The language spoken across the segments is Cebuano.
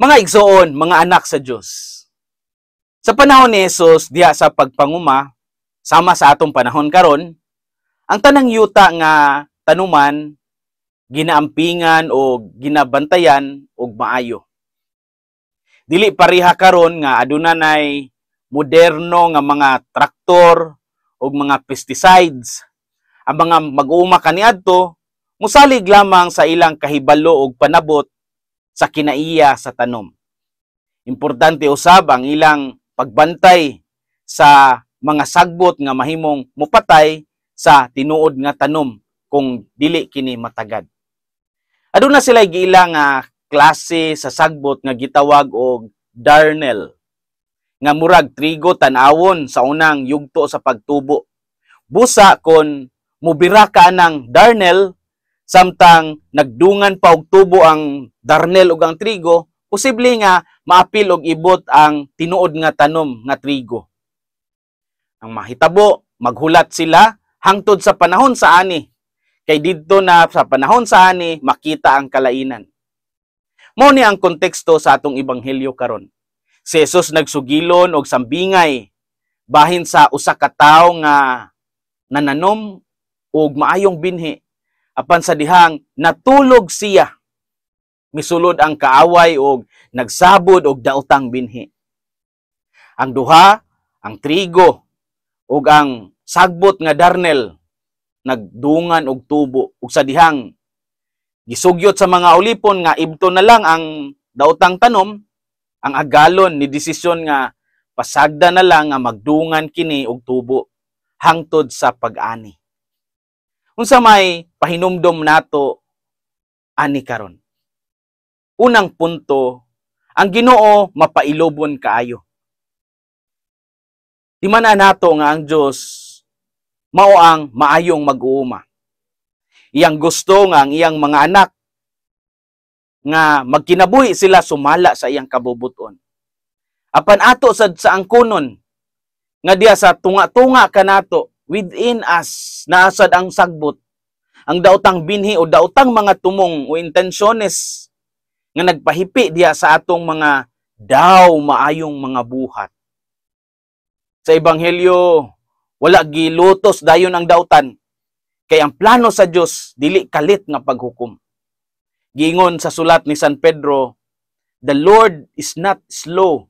Mga igsoon, mga anak sa Dios. Sa panahon ni Jesus diha sa pagpanguma, sama sa atong panahon karon, ang tanang yuta nga tanuman ginaampingan o ginabantayan og maayo. Dili pareha karon nga aduna nay moderno nga mga traktor ug mga pesticides. Ang mga mag-uuma kaniadto musalig lamang sa ilang kahibalo ug panabot sa kinaiya sa tanom. Importante usab ang ilang pagbantay sa mga sagbot nga mahimong mupatay sa tinuod nga tanom kung dili kini matagad. Aduna sila giila nga klase sa sagbot nga gitawag og darnel nga murag trigo tan-awon sa unang yugto sa pagtubo. Busa kon mubira ka ng darnel samtang nagdungan pa og tubo ang darnel ug ang trigo, posible nga maapil og ibot ang tinuod nga tanom nga trigo. Ang mahitabo, maghulat sila hangtod sa panahon sa ani. Kay didto na sa panahon sa ani makita ang kalainan. Mao ni ang konteksto sa atong ebanghelyo karon. Si Jesus nagsugilon og sambingay bahin sa usa ka tawo nga nananom og maayong binhi, apan sa dihang natulog siya, misulod ang kaaway og nagsabod og daotang binhi. Ang duha, ang trigo ug ang sagbot nga darnel, nagdungan og tubo, ug sa dihang gisugyot sa mga ulipon nga ibto na lang ang daotang tanom, ang agalon ni desisyon nga pasagda na lang nga magdungan kini og tubo hangtod sa pag-ani. Unsa may pahinumdom nato ani karon? Unang punto, ang Ginoo mapailobon kaayo. Di man nato nga ang Dios mao ang maayong mag-uuma. Iyang gusto nga ang iyang mga anak nga magkinabuhi sila sumala sa iyang kabubuton. Apan ato sad sa angkonon nga diya sa tunga-tunga kanato, within us, naa sad ang sagbot, ang daotang binhi o daotang mga tumong o intensyones nga nagpahipi diya sa atong mga daw maayong mga buhat. Sa ebanghelyo, wala gilutos dayon ang dautan kay ang plano sa Dios dili kalit nga paghukom. Giingon sa sulat ni San Pedro, "The Lord is not slow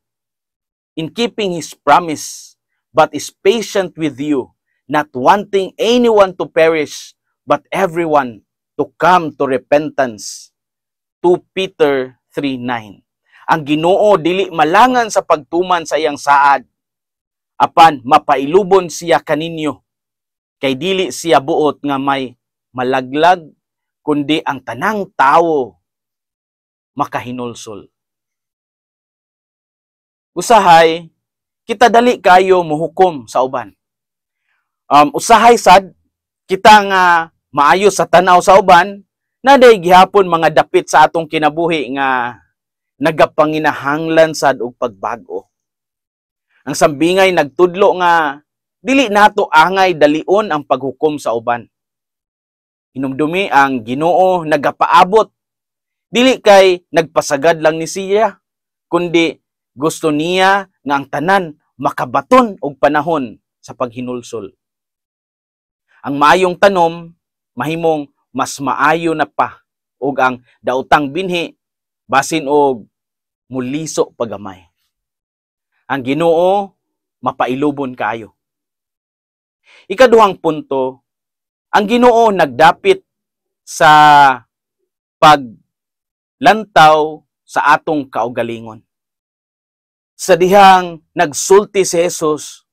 in keeping his promise, but is patient with you, not wanting anyone to perish, but everyone to come to repentance." 2 Peter 3:9. Ang Ginoo dili malangan sa pagtuman sa iyang saad, apan mapailubon siya kaninyo, kay dili siya buot nga may malaglag, kundi ang tanang tawo makahinulsol. Usahay, kita dali kayo muhukom sa uban. Usahay sad, kita nga maayo sa tanaw sa uban, naday gihapon mga dapit sa atong kinabuhi nga nagapanginahanglan sad og pagbag-o. Ang sambingay nagtudlo nga dili nato angay dalion ang paghukom sa uban. Hinumdumi, ang Ginoo nagapaabot, dili kay nagpasagad lang ni siya, kundi gusto niya nga ang tanan makabaton og panahon sa paghinulsol. Ang maayong tanom mahimong mas maayo na pa ug ang daotang binhi basin og muliso pagamay. Ang Ginoo mapailubon kaayo. Ikaduhang punto, ang Ginoo nagdapit sa paglantaw sa atong kaugalingon. Sa dihang nagsulti si Jesus,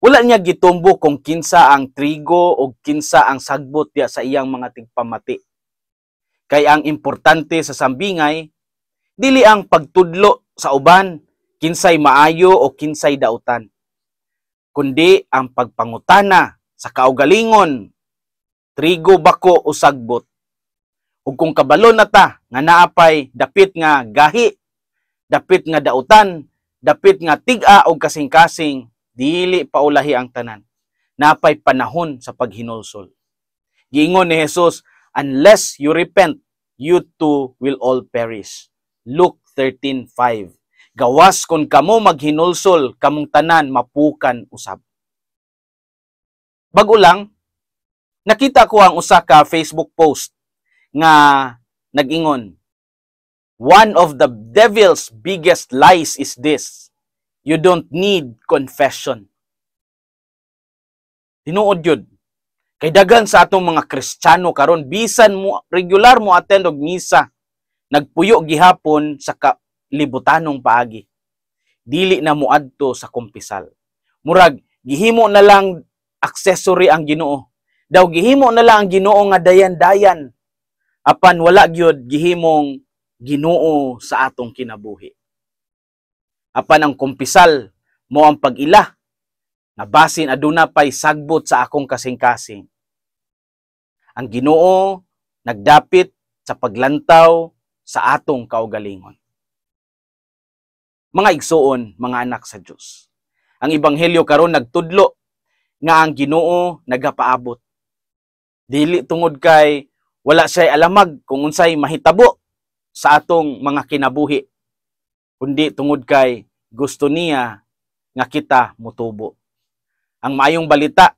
wala niya gitumbo kung kinsa ang trigo o kinsa ang sagbot diya sa iyang mga tigpamati. Kay ang importante sa sambingay, dili ang pagtudlo sa uban kinsay maayo o kinsay dautan, kundi ang pagpangutana sa kaugalingon, trigo bako o sagbot? Ug kung kabalo na ta nga naapay dapit nga gahi, dapit nga dautan, dapit nga tig-a og kasing-kasing, dili paulahi ang tanan. Napay panahon sa paghinulsol. Giingon ni Jesus, "Unless you repent, you too will all perish." Luke 13:5. Gawas kung kamo maghinulsol, kamong tanan mapukan usab. Bago lang, nakita ko ang usa ka Facebook post nga nag-ingon, "One of the devil's biggest lies is this: You don't need confession." Tinuod yun. Kay daghan sa atong mga Kristiyano karon, bisan mo regular mo attend og misa, nagpuyo gihapon sa kalibutanong paagi. Dili na moadto sa kumpisal. Murag gihimo na lang accessory ang Ginoo. Daw gihimo na lang ang Ginoo nga dayan-dayan. Apan wala gyud gihimong Ginoo sa atong kinabuhi. Apan ang kumpisal mao ang pag-ila nga basin aduna pay sagbot sa akong kasing-kasing. Ang Ginoo nagdapit sa paglantaw sa atong kaugalingon. Mga igsuon, mga anak sa Dios. Ang ebanghelyo karon nagtudlo nga ang Ginoo nagapaabot. Dili tungod kay wala siya alamag kung unsay mahitabo sa atong mga kinabuhi, kundi tungod kay gusto niya nga kita mutubo. Ang maayong balita,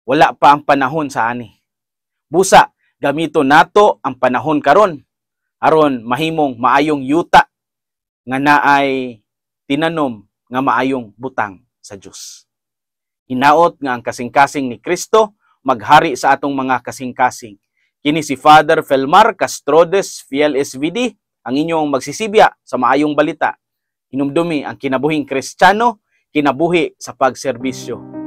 wala pa ang panahon sa ani. Busa, gamito nato ang panahon karon aron mahimong maayong yuta nga naay tinanom nga maayong butang sa Dios. Hinaot nga ang kasing-kasing ni Kristo maghari sa atong mga kasing-kasing. Kini si Father Felmar Castrodes, Fiel SVD, ang inyong magsisibya sa maayong balita. Hinumdumi, ang kinabuhing Kristiyano, kinabuhi sa pagserbisyo.